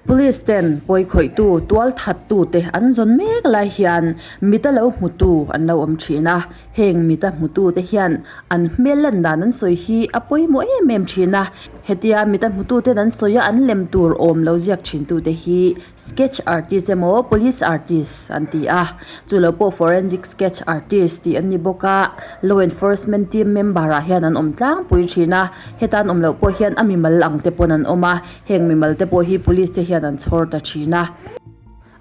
Police ten pawikhawihtu tualthattu te an zawn mek lai hian mita lo hmutu an lo awm thin a, heng mita hmutu te hian an hmel lan dan an sawi hi a pawimawh em em thin a, hetia mita hmutu ten an sawi a an lem tur awm lo ziak thin tu te hi sketch artist emaw police artist an ti a, chu lo pawh forensic sketch artist tih an ni bawk a, law enforcement team member ah hian an awm tlangpui thin a, heta an awm loh pawh hian a mimal ang te pawn an awm a. Heng mimal te pawh hi police te hian an chhawr ta thin a.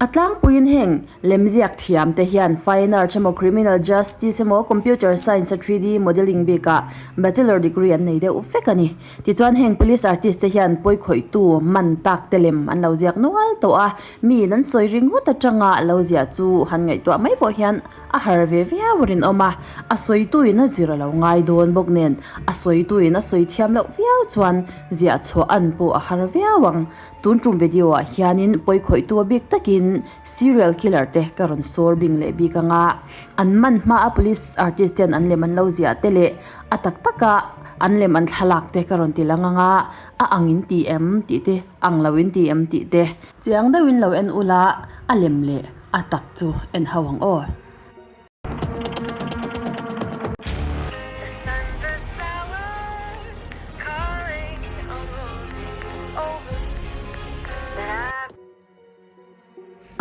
A tlangpuiin heng lemziak thiam te hian Fine Arts emaw Criminal Justice emaw Computer Science a 3D Modelling bikah Bachelor degree an nei deuh vek a ni. Tichuan heng police artist te hian pawikhawihtu man tak te lem an lo ziak nual tawh a, miin an sawi ringawt atanga lo ziah chu han ngaihtuah mai pawh hian a har ve viau a rinawm a, a sawituin a zir a lo ngai dawn bawk nen a sawituin a sawi thiam loh viau chuan Ziah chhuah an pawh a har viau ang. Tun tum video ah hianin pawikhawihtu a bik takin serial killer te ka rawn sawr bing leh bik ang a. An man hma a police artist ten an lem an lo ziah te leh a tak taka an lem an thlalak te ka rawn ti lang ang a, a ang in ti em tih te, ang lo in ti em tih te. Chiang deuhin lo en ula a lem leh a tak chu en ho ang aw.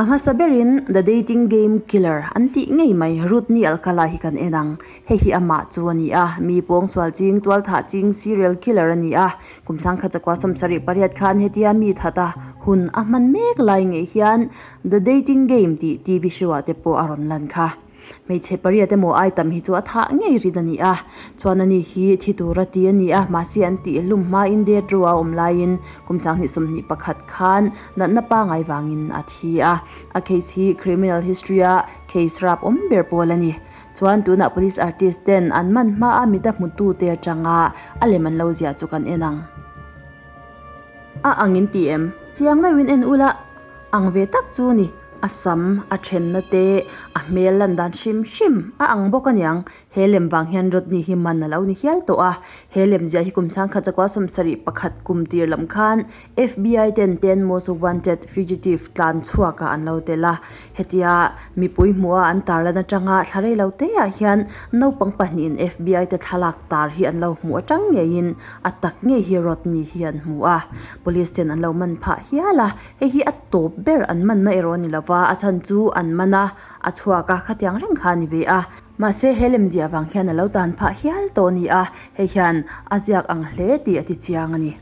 A hmasa berin The Dating Game Killer an tih ngei mai Rudni Alcala hi kan en ang. Hei hi amah chu a ni a, mi pawngsual ching, tualthah ching, serial killer a ni a. Kum sangkhat chakua 78 khan hetia mi thata hun a hman mek lai ngei hian The Dating Game tih TV show ah te pawh a rawn lan kha. Hmeichhe pariat emaw ai tam hi chu a thah ngei rin a ni a, chuan ani hi thi tura ti a ni a, mahse an tih hlum hmain death row a awm laiin kum 2021 khan natna pangai vangin a thi a. A case hi criminal history a case rap awm ber pawl a ni. Chuan tunah police artist ten an man hma a mit a hmutu te atanga a lem an lo ziah chu kan en ang. A ang in ti em? Chiang deuhin en ula. Ang ve tak chu ni, a sam, a thenna te, a hmel lan dan hrim hrim a ang bawk aniang. He lem vang hian Rodney hi man a lo ni hial tawh a. He lem ziah hi kum sangkhat zakua 71 kum tir lam khan FBI ten Ten Most Wanted Fugitive tlan chhuakah an lo tel a. Hetia mipui hmuha an tarlan atanga thla rei lo te ah hian naupang pahnihin FBI te thlalak tar hi an lo hmuh atang ngeiin a tak ngei hi Rodney hi an hmu a. Police ten an lo man phah hial a. Hei hi a tawp ber an manna erawh a ni lova, a chhan chu an man a, a chhuak a, khatiang reng kha a ni ve a. Mahse he lemziah vang hian a lo tan phah hial tawh a ni a, hei hian a ziak ang hle tih a ti chiang a ni.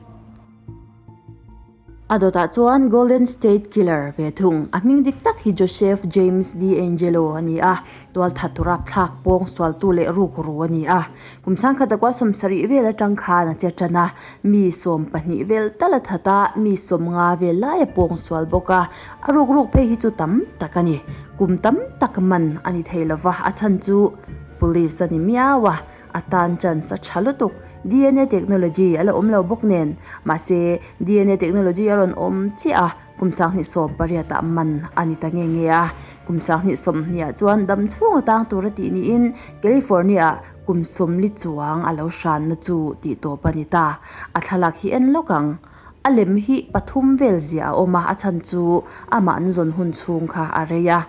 A dawtah chuan Golden State Killer ve thung, a hming dik tak hi Joseph James DeAngelo a ni a, Tualthat rapthlak pawng sualtu leh rukru a ni a. Kum sangkhat zakua 70 vel atang khan a che tan a, mi 12 vel tal a that a, mi 50 vel lai a pawng sual bawk a, a rukruk phei hi chu tam tak a ni. Kum tam tak man a ni thei lova, a chhan chu Police a ni miau a, a tan chance a tha lutuk. DNA technology a la awm lo bawk nen, mahse DNA technology a rawn awm chiah a, Kum 2018 ah man a ni ta nge nge a, kum 2020 ah chuan dam chhung a tang tur a tih niin California ah kum 40 chuang a lo hranna chu tih tawp a ni ta. A thlalak hi en lawk ang. A lem hi pathum vel ziah a awm a, a chhan chu amah an zawn hun chhung kha a rei a.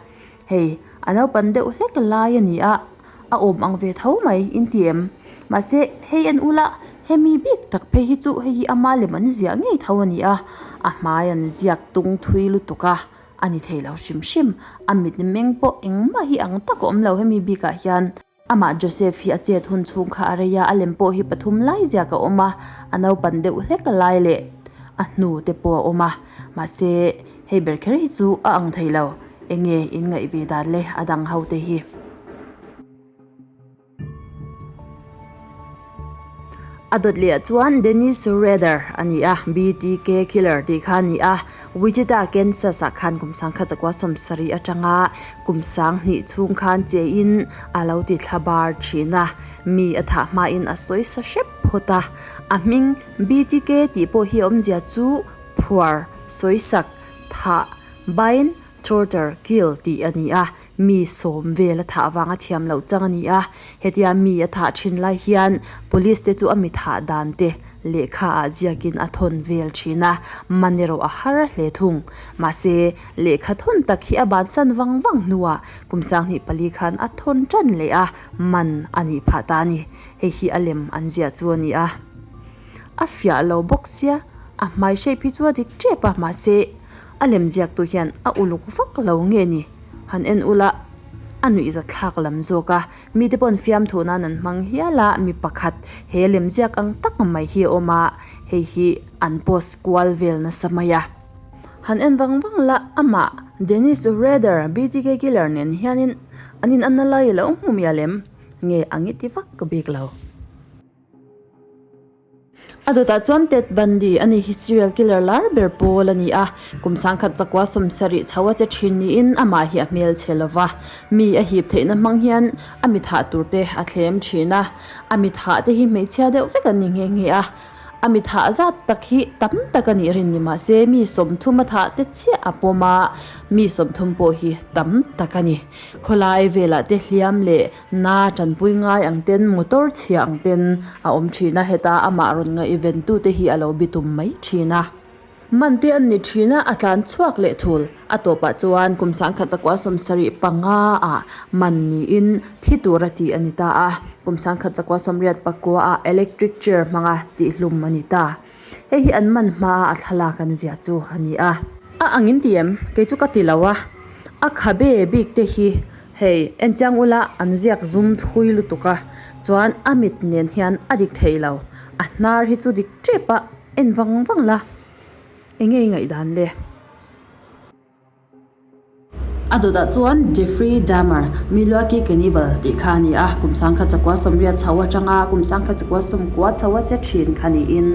Hei, a naupan deuh hlek lai a ni a, a awm ang ve tho mai in ti em? Mahse, hei en ula, hemi bik tak phei hi chu hei hi ama lem an ziah ngei tho a ni a, a hmai an ziak tung thui lutuk a, a ni thei lo hrim hrim. A mit meng pawh engmah hi ang tak a awm lo hemi bikah hian. Amah Joseph hi a chet hun chhung kha a rei a, a lem pawh hi pathum lai ziak a awm a, a naupan deuh hlek a lai leh a hnu te pawh a awm a, mahse, hei ber kher hi chu a ang thei lo. Enge in ngaih ve dan le a dang ho te hi. A dawt leh ah chuan Dennis Rader a ni a, BTK Killer tih kha a ni a, Wichita, Kansas ah khan kum 1970 atanga kum 2000 chhung khan che in a lo ti thla bar thin a, mi a thah hma in a sawi sa hrep phawt a, a hming BTK tih pawh hi a awmzia chu phuar, sawisak, thah, bind, torture, kill tih a ni a, mi sawm vel a thah vang a thiam loh chang a ni a, hetia mi a thah thin lai hian police te chu a mi thah dan te. lehkha ah ziakin a thawn vel thin a, man erawh a har hle thung. Mahse, lehkha thawn tak hi a bansan vang vang hnuah kum 2004 khan a thawn tan leh a, man a nih phah ta a ni. Hei hi a lem an ziah chu a ni a. A fiah lo bawk sia, a hmai shape hi chu a dik tep a, mahse a lem ziaktu hian a uluk vak lo nge ni? Han en ula, a nuihza thlak lam zawk a, mite pawn fiamthu nan an hmang hial a, mi pakhat he lem ziak ang tak mai hi a awm a, hei hi an post kual vel nasa mai a. Han en vang vang la, amah Dennis Rader, BTK Killer nen hianin an inanna lai a lo hmu mial em? Nge ang i ti vak ka bik lo. A dawtah chuan Ted Bundy a ni hi serial killer lar ber pawl a ni a, kum 19 70 chho a che thin niin amah hi a hmel chhe lo va, mi a hip theihna hmang hian a mi thah tur te a thlem thin a, a mi thah te hi hmeichhia deuh vek an ni nghe nghe a. A mi thah zat tak hi tam tak a nih rin ni mahse mi 30 a thah te chiah a pawm a, mi 30 pawh hi tam tak a ni. Khawlai velah te hliam leh na tanpui ngai ang ten motor chhia ang ten a awm thin a, heta amah rawn ngaihven tu te hi a lo bitum mai thin a. Man te an ni thin a, a tlan chhuak leh thul. A tawpah chuan kum 1975 ah man niin thi tura tih a ni ta a, kum 1989 ah electric chair hmanga tihhlum a ni ta. Hei hi an man hmaa a thlalak an ziah chu a ni a. A ang in ti em? Kei chu ka ti lo a. A khabe bik te hi hei enchiang ula an ziak zum thui lutuk a, chuan a mit nen hian a dik thei lo. A hnar hi chu dik tep a. En vang vang la, eng nge i ngaihdan le? A dawtah chuan Jeffrey Dahmer, Milwaukee Cannibal tih kha a ni a, kum 1980 chho atanga kum 1990 chho a che thin kha niin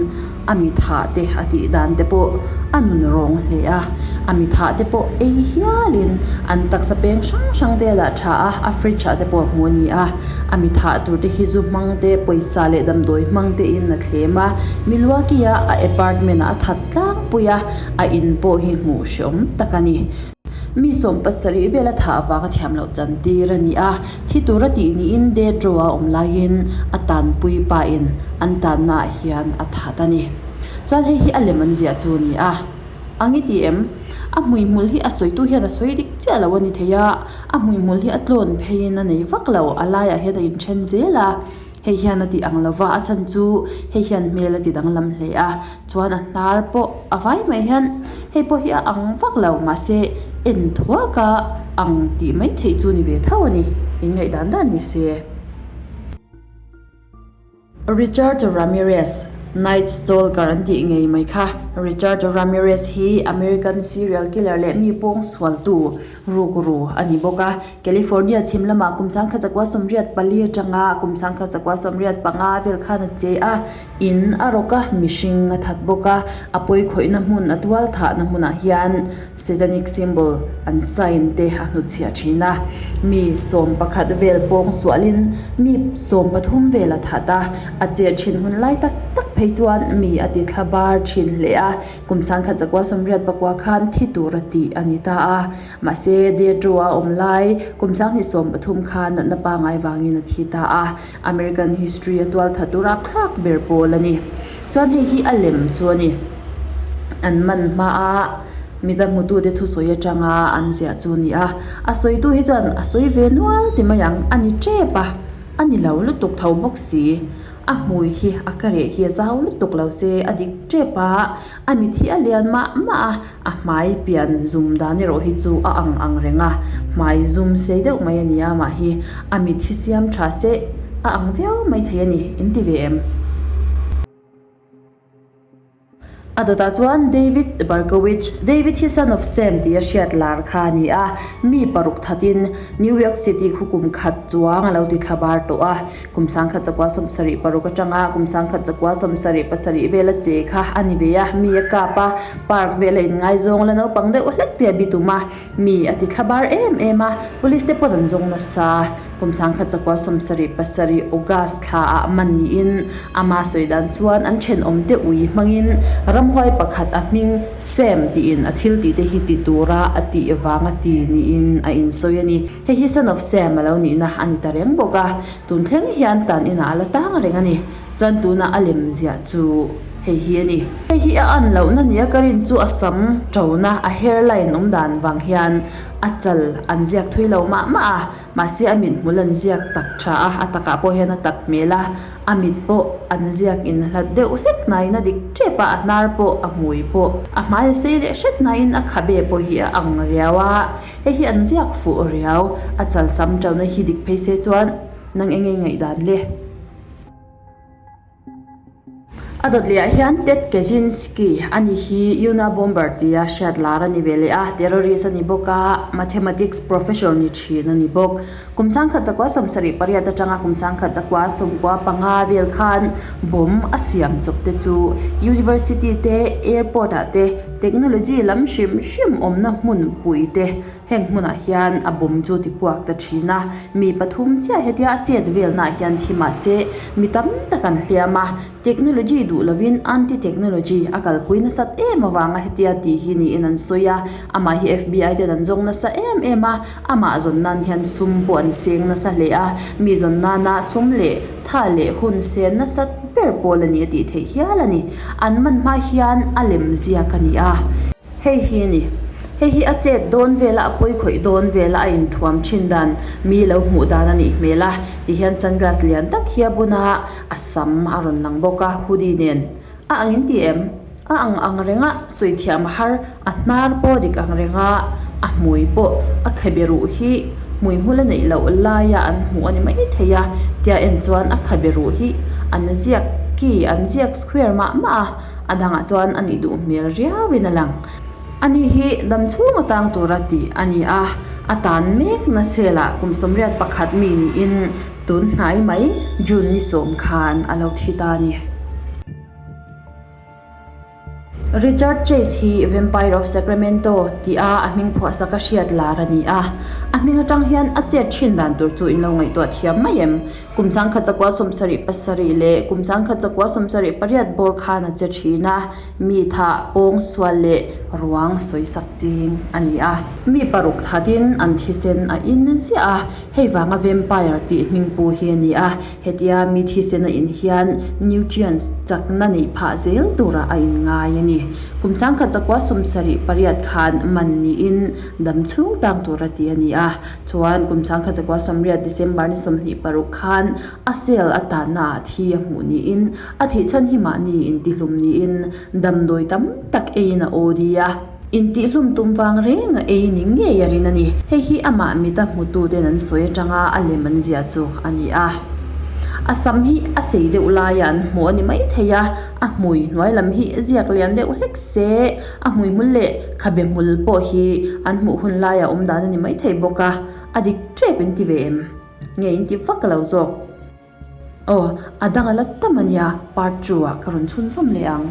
a mi thah te a tih dan te pawh a nun rawng hle a, a mi thah te pawh ei hialin an taksa peng hrang hrang te a dah tha a, a fridge ah te pawh hmuh a ni a. A mi thah tur te hi zu hmang te, pawisa leh damdawi hmang te in a thlem a, Milwaukee a a apartment ah a that tlangpui a, a in pawh hi hmuh hreawm tak a ni. Mi 70 vel a thah avanga thiam loh chan tir a ni a, thi tur a tih niin death row a awm laiin a tanpui pa in an tanna ah hian a that a ni. Chuan hei hi a lem an ziah chu a ni a. Ang i ti em? A hmuihmul hi a sawitu hian a sawi dik chiah lo a ni thei a, a hmuihmul hi a tlawn pheiin a nei vak lo, a laiah hian a inthen zel a, hei hian a ti ang lo va, a chhan chu hei hian hmel a ti danglam hle a, chuan a hnar pawh a vai mai hian hei pawh hi a ang vak lo, mahse en thuak a ang tih mai theih chu ni ve tho a ni, inngaihdan dan ni se. Richard Ramirez, Night Stalker an tih ngei mai kha. Richard Ramirez hi American serial killer leh mi pawngsualtu rukru a ni bawk a. California chhim lamah kum 1984 atanga kum 1985 vel khan a che a, in a rawk a, mihring a that bawk a. A pawikhawihna hmun a tual thahna hmunah hian Satanic symbol an sign te a hnutchhiah thin a, mi 11 vel pawng sualin mi 13 vel a that a, a chet thin hun lai tak tak phei chuan mi a ti thla bar thin hle a, kum 1989 khan thi tur a tih a ni ta a, mahse death row a awm lai kum 2013 khan natna pangai vangin a thi ta a, American history a tual that tur rapthlak ber pawl a ni. Chuan hei hi a lem chu a ni. An man hma a mida hmutute thusawi atanga an ziah chu a ni a. A sawitu hi chuan a sawi ve nual ti mai ang a ni tep a, a ni lo lutuk tho bawk si. A hmui hi a ka reh hi a zau lutuk lo se a dik tep a, a mit hi a lian mah mah a, a hmai pian zum dan erawh hi chu a ang ang reng a, hmai zum sei deuh mai a ni a mah hi a mit hi siam tha se a ang viau mai thei a ni, in ti ve em? A dawtah chuan David Berkowitz, David hi Son of Sam tih a hriat lar kha a ni a, mi paruk thatin New York City khu kum khat chuang a lo ti thla bar tawh a, kum 1976 atanga kum 1977 vela che kha a ni ve a, mi a kap a, park vela inngaizawng la naupang deuh hlek te a bitum a, mi a ti thla bar em em a, police te pawn an zawng nasa. Kum 1977 August thla ah man niin ama sawi dan chuan an thenawm te ui hmangin ramhuai pakhat a hming Sam tiin a thil tih te hi ti tura a tih vang a ti niin a insawi a ni. Hei hi Son of Sam a lo nihna a ni ta reng bawk a, tun thleng hian tan inah a la tang reng a ni. Chuan tunah a lem ziah chu hei hi a ni. Hei hi a an lohna nia ka rin chu a sam ṭona a hairline awm dan vang hian a chal an ziak thui lo mah mah a, mahse a mit hmul an ziak tak tha a, a takah pawh hian a tak hmel a, a mit pawh an ziak in hlat deuh hlek hnaiin a dik tep a, a hnar pawh a hmui pawh a hmai a sei leh hret hnaiin a khabe pawh hi a ang riau a, hei hi an ziak fuh riau, a chal sam ṭona hi dik phei se chuan nang eng nge ngaihdan le? A dawt leh ah hian Ted Kaczynski a ni hi Unabomber tia hriat lar a ni ve leh a, terrorist a ni bawk a, mathematics professor ni thin a ni bawk. Kum sangkhat zakua 78 atanga kum sangkhat zakua 95 vel khan bomb a siam chawp te chu university te, airport ah te, technology lam hrim hrim awmna hmun pui te Heng hmunah hian a bawm chu ti puak ta thin a, mi pathum chiah hetia a chet velnaah hian thi mah se mi tam tak an hliam a, technology duh lovin anti-technology a kalpui nasat em avanga hetia tih hi niin an sawi a, amah hi FBI ten an zawng nasa em em a, amah zawn nan hian sum pawh an seng nasa hle a, mi zawn nana sum leh tha leh hun sen nasat ber pawl a ni a tih theih hial a ni, an man hma hian a lem ziak a ni a. Hei hi a ni. Hei hi a chet dawn vela a pawi khawih dawn vela a inthuam thin dan mi lo hmuh dan a nih hmel a tihian sunglass lian tak hi a bun a, a sam a rawn lang bawk a hoodie nen. A ang in ti em? A ang ang reng a, sawi thiam a har, a hnar pawh dik ang reng a, a hmui pawh a khabe ruh hi hmui hmul a neih loh laia an hmuh a ni mai thei a, tia en chuan a khabe ruh hi an ziak ki an ziak square mah mah a. A dangah chuan a nih duh hmel riauin a lang. Ani hi dam chhung atang tura tih a ni a, a tan mekna cell-ah kum 81 mi niin tun hnai mai June ni sawm khan a lo thi ta a ni. Richard Chase hi Vampire of Sacramento tia a hming phuahsak a hriat lar a ni a, a hming atang hian a chet thin dan tur chu in lo ngaihtuah thiam mai em? Kum 1977 leh kum 1978 bawr khan a che thin a, mi thah, pawng sual leh ruang sawisak ching a ni a. Mi paruk thatin an thisen a in ziah a, hei vanga vampire tih hming pu hi a ni a, hetia mi thisen a in hian nutrients chakna neih phah zel turah a inngai a ni. Kum 1978 khan man niin dam chhung tang tura ti a ni a. Chuan kum 1980 December ni 26 khan a cell a tanna ah thi a hmuh niin a thih chhan hi mahni intihlum niin damdawi tam tak eiin a OD a. Intihlum tum vang reng a ei ni ngei a rin a ni. Hei hi amah mita hmutu ten an sawi atanga a lem an ziah chu a ni a. A sam hi a sei deuh laia an hmuh a ni maithei a, a hmui hnuai lam hi ziak lian deuh hlek se A hmuihmul leh khabe hmul pawh hi an hmuh hun laia awm dan a ni maithei bawk a, a dik tep in ti ve em? Nge in ti vak lo zawk? Aw, a dang a la tam a nia, part two ah ka rawn chhunzawm leh ang.